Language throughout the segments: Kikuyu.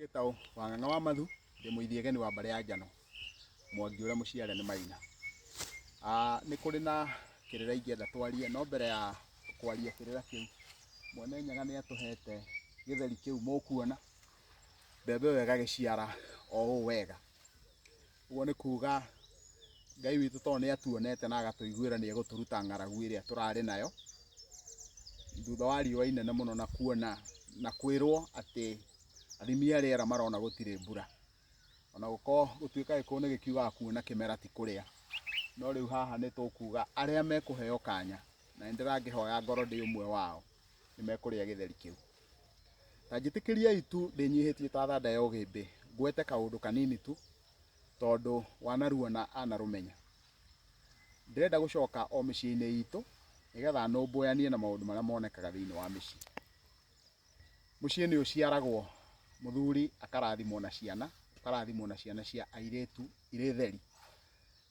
Gĩtaũ wa Ng'ang'a wa Mathu, ndĩ mũithiegeni wa mbarĩ ya Njano, Mwangi ũrĩa mũciare nĩ Maina. Nĩ kũrĩ na kĩrĩra ingĩenda twarie, no mbere ya kwaria kĩrĩra kĩu, Mwene Nyaga nĩ atũhete gĩtheri kĩu mũkuona, mbembe ĩyo ĩgagĩciara o ũũ wega. Ũguo nĩ kuga Ngai witũ tondũ nĩ atuonete na agatũiguĩra nĩ egũtũruta ng'aragu ĩrĩa tũrarĩ nayo, thutha wa riũa inene mũno na kuona na kwĩrwo atĩ athimi a rĩera marona gũtirĩ mbura. Ona gũkorwo gũtuĩka gĩkũyũ nĩ gĩkiugaga kuona kĩmera ti kũrĩa, no rĩu haha nĩ tũkuga arĩa mekũheo kanya, na nĩ ndĩrakĩhoya ngorwo ndĩ ũmwe wao, nĩ mekũrĩa gĩtheri kĩu. Ta njĩtĩkĩriai tu ndĩnyihĩtie ta thanda ya ũgĩmbĩ, ngwete kaũndũ kanini tu, tondũ wanaruona anarũmenya. Ndĩrenda gũcoka o mĩciĩ-inĩ itũ, nĩgetha nũmbũyanie na maũndũ marĩa monekaga thĩinĩ wa mĩciĩ. Mũciĩ nĩ ũciaragwo, mũthuri akarathimwo na ciana, ũkarathimwo na ciana cia airĩtu irĩ theri,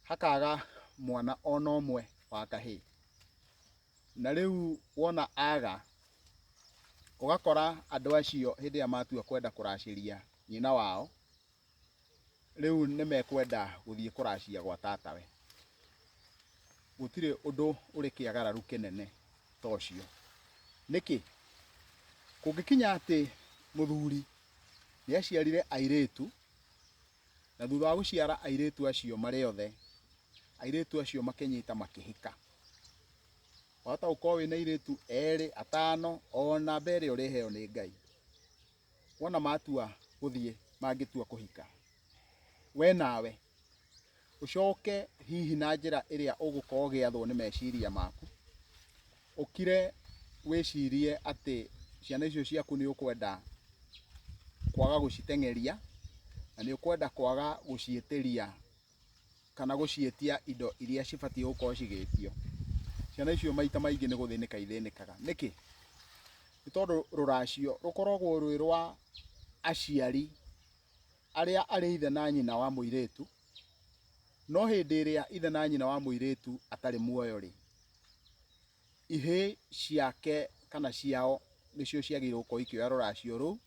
hakaga mwana ona ũmwe wa kahĩĩ. Na rĩu wona aga, ũgakora andũ acio hĩndĩ ĩrĩa matua kwenda kũracĩria nyina wao, rĩu nĩ mekwenda gũthiĩ kũracia gwa tatawe. Gũtirĩ ũndũ ũrĩ kĩagararu kĩnene ta ũcio. Nĩkĩ? Kũngĩkinya atĩ mũthuri nĩ aciarire airĩtu, na thutha wa gũciara airĩtu acio marĩ othe, airĩtu acio makĩnyita makĩhika. Wahota gũkorwo wĩna airĩtu erĩ, atano, o namba ĩrĩa ũrĩheo nĩ Ngai. Wona matua gũthiĩ mangĩtua kũhika, we nawe ũcoke hihi na njĩra ĩrĩa ũgũkorwo ũgĩathwo nĩ meciria maku, ũkire wĩcirie atĩ ciana icio ciaku nĩ ũkwenda kwaga gũciteng'eria, na nĩ ũkwenda kwaga gũciĩtĩria kana gũciĩtia indo iria cibatiĩ gũkorwo cigĩtio. Ciana icio maita maingĩ nĩ gũthĩnĩka ithĩnĩkaga. Nĩkĩ? Nĩ tondũ rũracio rũkoragwo rwĩ rwa aciari arĩa arĩ ithe na nyina wa mũirĩtu, no hĩndĩ ĩrĩa ithe na nyina wa mũirĩtu atarĩ muoyo rĩ, ihĩĩ ciake kana ciao nĩcio ciagĩrĩirwo gũkorwo ikĩoya rũracio rũu,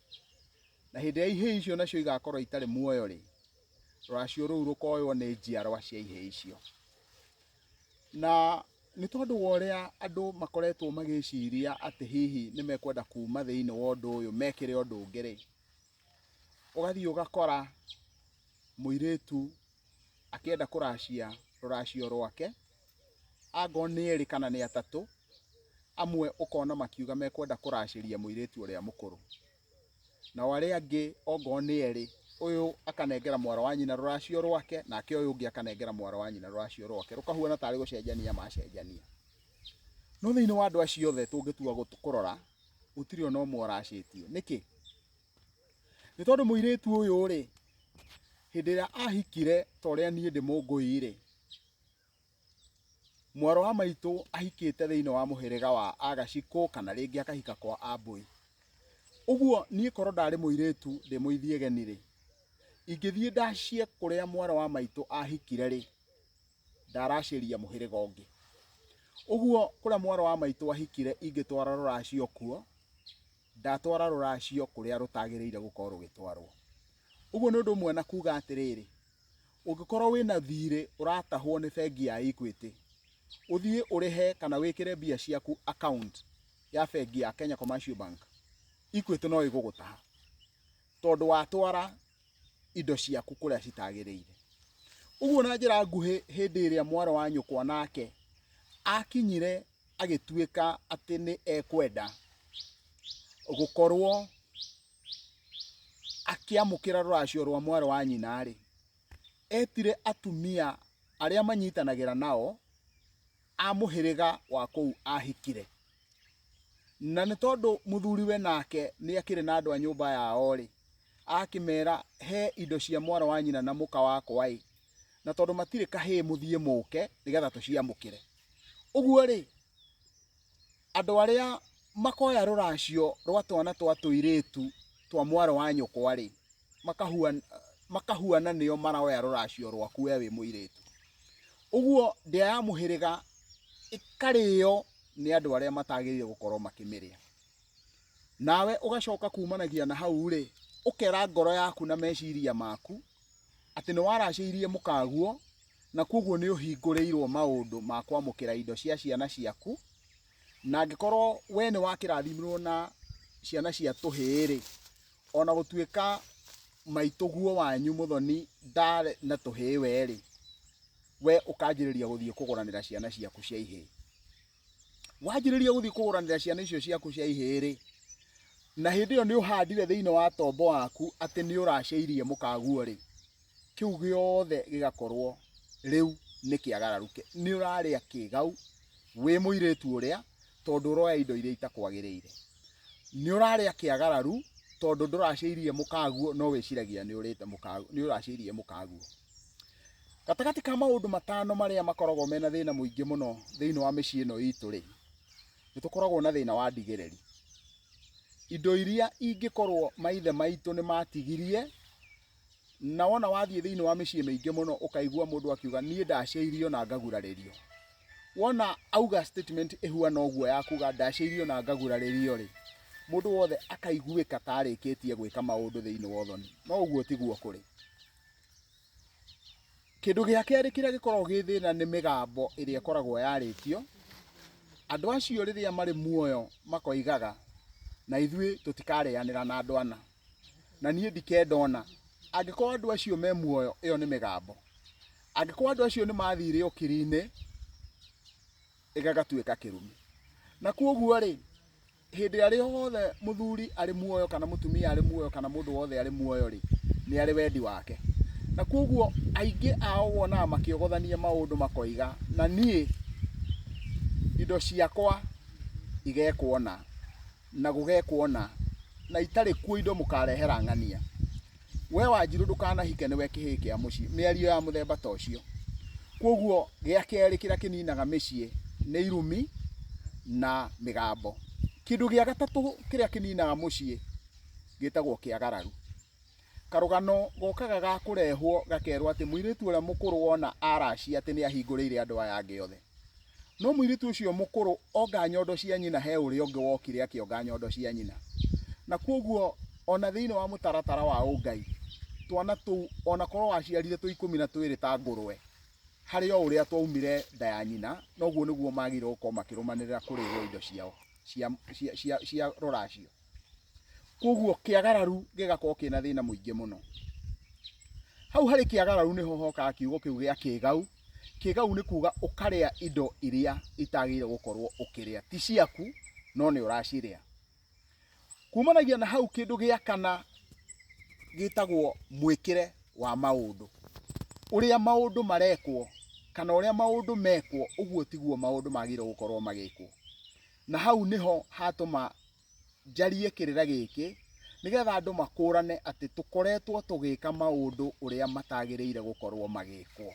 na hĩndĩ ĩrĩa ihĩĩ icio nacio igakorwo itarĩ muoyo rĩ, rũracio rũu rũkoywo nĩ njiarwa cia ihĩĩ icio. Na nĩ tondũ wa ũrĩa andũ makoretwo magĩciria atĩ hihi nĩ mekwenda kuma thĩinĩ wa ũndũ ũyũ mekĩre ũndũ ũngĩ rĩ, ũgathiĩ ũgakora mũirĩtu akĩenda kũracia rũracio rwake, angorwo nĩ erĩ kana nĩ atatũ, amwe ũkona makiuga mekwenda kũracĩria mũirĩtu ũrĩa mũkũrũ. Nao arĩa angĩ ongorwo nĩ erĩ, ũyũ akanengera mwarĩ wa nyina rũracio rwake, nake ũyũ ũngĩ akanengera mwarĩ wa nyina rũracio rwake, rũkahuana tarĩ gũcenjania macenjania. No thĩinĩ wa andũ acio othe tũngĩtua kũrora, gũtirĩ ona ũmwe ũracĩtio. Nĩkĩ? Nĩ tondũ mũirĩtu ũyũ rĩ, hĩndĩ ĩrĩa ahikire ta ũrĩa niĩ ndĩ Mũngũi rĩ, Mwarĩ wa maitũ ahikĩte thĩinĩ wa mũhĩrĩga wa Agacikũ kana rĩngĩ akahika kwa Ambũi. Ũguo niĩ korwo ndarĩ mũirĩtu ndĩ mũithiegeni rĩ, ingĩthiĩ ndacie kũrĩa mwarĩ wa maitũ ahikire rĩ, ndaracĩria mũhĩrĩga ũngĩ. Ũguo kũrĩa mwarĩ wa maitũ ahikire ingĩtwara rũracio kuo, ndatwara rũracio kũrĩa rũtagĩrĩire gũkorwo rũgĩtwarwo. Ũguo nĩ ũndũ ũmwe na kuga atĩrĩrĩ, Ũngĩkorwo wĩna thirĩ ũratahwo nĩ bengi ya Equity, ũthiĩ ũrĩhe kana wĩkĩre mbia ciaku account ya bengi ya Kenya Commercial Bank, Equity no ĩgũgũtaha tondũ watwara indo ciaku kũrĩa citagĩrĩire. Ũguo na njĩra nguhĩ hĩndĩ ĩrĩa mwarĩ wa nyũkwa nake akinyire agĩtuĩka atĩ nĩ ekwenda gũkorwo akĩamũkĩra rũracio rwa mwarĩ wa nyina-rĩ, etire atumia arĩa manyitanagĩra nao a mũhĩrĩga wa kũu ahikire. Na nĩ tondũ mũthuriwe nake nĩ akĩrĩ na andũ a nyũmba yao-rĩ, akĩmera he indo cia mwarĩ wa nyina na mũka wakwa-ĩ, na tondũ matirĩ kahĩĩ mũthiĩ mũke nĩgetha tũciamũkĩre. Ũguo-rĩ, andũ arĩa makoya rũracio rwa twana twa tũirĩtu twa mwarĩ wa nyũkwa-rĩ, makahuana nĩo maroya rũracio rwaku we wĩ mũirĩtu. Ũguo ndĩa ya mũhĩrĩga ĩkarĩo nĩ andũ arĩa matagĩrĩire gũkorwo makĩmĩrĩa. Nawe ũgacoka kumanagia na hau-rĩ, Ũkera ngoro yaku na meciria maku atĩ nĩ waracĩirie mũkaguo na kwoguo nĩ ũhingũrĩirwo maũndũ ma kwamũkĩra indo cia ciana ciaku, na angĩkorwo we nĩ wakĩrathimirwo na ciana cia tũhĩĩ-rĩ, ona gũtuĩka maitũguo wanyu mũthoni ndarĩ na tũhĩĩ we-rĩ, we ũkanjĩrĩria gũthiĩ kũgũranĩra ciana ciaku cia ihĩĩ. Wanjĩrĩria gũthiĩ kũgũranĩra ciana icio ciaku cia ihĩĩ-rĩ, na hĩndĩ ĩyo nĩ ũhandire thĩinĩ wa tombo waku atĩ nĩ ũracĩirie mũkaguo-rĩ, kĩu gĩothe gĩgakorwo rĩu nĩ kĩagararuke. Nĩ ũrarĩa kĩgau wĩ mũirĩtu ũrĩa tondũ ũroya indo iria itakwagĩrĩire. Nĩ ũrarĩa kĩagararu tondũ ndũracĩirie mũkaguo no wĩciragia nĩ ũrĩte mũkaguo, nĩ ũracĩirie mũkaguo. Gatagatĩ ka maũndũ matano marĩa makoragwo mena thĩna mũingĩ mũno thĩinĩ wa mĩciĩ ĩno itũ rĩ, nĩ tũkoragwo na thĩna wa ndigĩrĩri. Indo iria ingĩkorwo maithe maitũ nĩ matigirie, na wona wathiĩ thĩinĩ wa mĩciĩ mĩingĩ mũno ũkaigua mũndũ akiuga niĩ ndacĩirio na ngagurarĩrio. Wona auga statement ĩhuana ũguo ya kuga ndacĩirio na ngagurarĩrio rĩ, mũndũ wothe akaiguĩka ta arĩkĩtie gwĩka maũndũ thĩinĩ wa ũthoni. No ũguo tiguo kũrĩ. Kĩndũ gĩa kerĩ kĩrĩa gĩkoragwo gĩ thĩna nĩ mĩgambo ĩrĩa ĩkoragwo yarĩtio. Andũ acio rĩrĩa marĩ muoyo makoigaga, na ithuĩ tũtikarĩanĩra na andũ ana, na niĩ ndikenda ona. Angĩkorwo andũ acio me muoyo, ĩyo nĩ mĩgambo. Angĩkorwo andũ acio nĩ mathire ũkiri-inĩ, ĩgagatuĩka kĩrumi. Na kwoguo rĩ, Hĩndĩ ĩrĩa rĩothe mũthuri arĩ muoyo kana mũtumia arĩ muoyo kana mũndũ wothe arĩ muoyo rĩ, nĩ arĩ wendi wake. Na kwoguo aingĩ ao wonaga makĩogothania maũndũ makoiga, na niĩ indo ciakwa igekwo ũna na gũgekwo ũna, na itarĩ kuo indo mũkarehera ng'ania. We Wanjirũ ndũkanahike nĩwe kĩhĩĩ kĩa mũciĩ. Mĩario ya mũthemba ta ũcio. Kwoguo gĩa kerĩ kĩrĩa kĩninaga mĩciĩ nĩ irumi na mĩgambo. Kĩndũ gĩa gatatũ kĩrĩa kĩninaga mũciĩ gĩtagwo kĩagararu. Karũgano gokaga ga kũrehwo gakerwo atĩ mũirĩtu ũrĩa mũkũrũ wona aracia atĩ nĩ ahingũrĩire andũ aya angĩ othe. No mũirĩtu ũcio mũkũrũ onga nyondo cia nyina he ũrĩa ũngĩ wokire akĩonga nyondo cia nyina. Na kwoguo ona thĩinĩ wa mũtaratara wa ũngai, twana tũu ona korwo waciarire twĩ 12 ta ngũrwe, harĩ o ũrĩa twaumire nda ya nyina, noguo nĩguo magĩrĩirwo gũkorwo makĩrũmanĩrĩra kũrĩrwo indo ciao cia, cia, cia, cia rũracio. Kwoguo kĩagararu gĩgakorwo kĩna thĩna mũingĩ mũno. Hau harĩ kĩagararu nĩho hokaga kiugo kĩu gĩa kĩgau. Kĩgau nĩ kuga ũkarĩa indo iria itagĩrĩire gũkorwo ũkĩrĩa, ti ciaku no nĩ ũracirĩa. Kumanagia na hau kĩndũ gĩa kana gĩtagwo mwĩkĩre wa maũndũ. Ũrĩa maũndũ marekwo kana ũrĩa maũndũ mekwo ũguo tiguo maũndũ magĩrĩire gũkorwo magĩkwo. Na hau nĩho hatũma njarie kĩrĩra gĩkĩ nĩgetha andũ makũrane atĩ tũkoretwo tũgĩka maũndũ ũrĩa matagĩrĩire gũkorwo magĩkwo.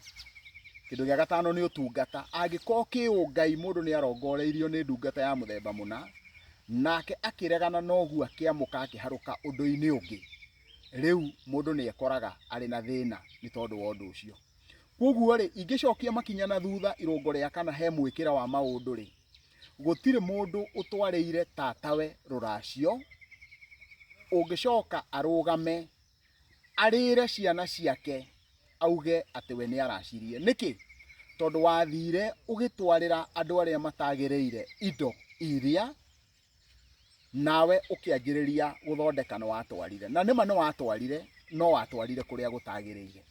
Kĩndũ gĩa gatano nĩ ũtungata. Angĩkorwo kĩũngai mũndũ nĩ arongoreirio nĩ ndungata ya mũthemba mũna, nake akĩregana na ũguo akĩamũka akĩharũka ũndũ-inĩ ũngĩ, rĩu mũndũ nĩ ekoraga arĩ na thĩna nĩ tondũ wa ũndũ ũcio. Kwoguo rĩ, ingĩcokia makinya na thutha irũngo rĩa kana he mwĩkĩre wa maũndũ rĩ, Gũtirĩ mũndũ ũtwarĩire tatawe rũracio ũngĩcoka arũgame arĩre ciana ciake auge atĩ we nĩ aracirie. Nĩkĩ? Tondũ wathire ũgĩtwarĩra andũ arĩa matagĩrĩire indo iria nawe ũkĩanjĩrĩria gũthondeka nĩ watwarire. Na nĩma nĩ watwarire, no watwarire kũrĩa gũtagĩrĩire.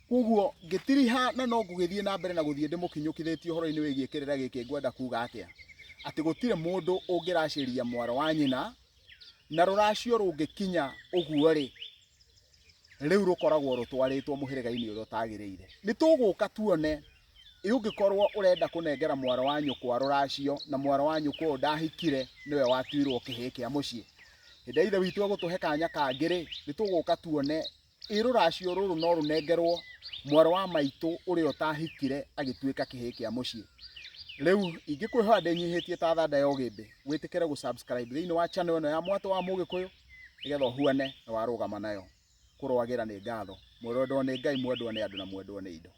Koguo ngĩtiriha na no ngũgĩthiĩ na mbere na gũthiĩ ndĩmũkinyũkithĩtie ũhoro-inĩ wĩgiĩ kĩrĩra gĩkĩ ngwenda kuga atĩa? Atĩ gũtirĩ mũndũ ũngĩracĩria mwarĩ wa nyina, na rũracio rũngĩkinya ũguo-rĩ, rĩu rũkoragwo rũtwarĩtwo mũhĩrĩga-inĩ ũrĩa ũtagĩrĩire. Nĩ tũgũka tuone ĩ ũngĩkorwo ũrenda kũnengera mwarĩ wa nyũkwa rũracio na mwarĩ wa nyũkwa ũyũ ndahikire nĩwe watuirwo kĩhĩĩ kĩa mũciĩ. Hĩndĩ ĩrĩa Ithe witũ egũtũhe kanya kangĩ-rĩ, nĩ tũgũka tuone Ĩ rũracio rũrũ no rũnengerwo mwarĩ wa maitũ ũrĩa ũtahikire agĩtuĩka kĩhĩĩ kĩa mũciĩ? Rĩu ingĩkwĩhoya ndĩnyihĩtie ta thanda ya ũgĩmbĩ, wĩtĩkĩre gũ subscribe thĩinĩ wa channel ĩno ya Mwatũ wa Mũgĩkũyũ nĩgetha ũhuane nĩ warũgama nayo. Kũroagĩra nĩ ngatho. Mwendwo nĩ Ngai, mwendwo nĩ andũ na mwendwo nĩ indo.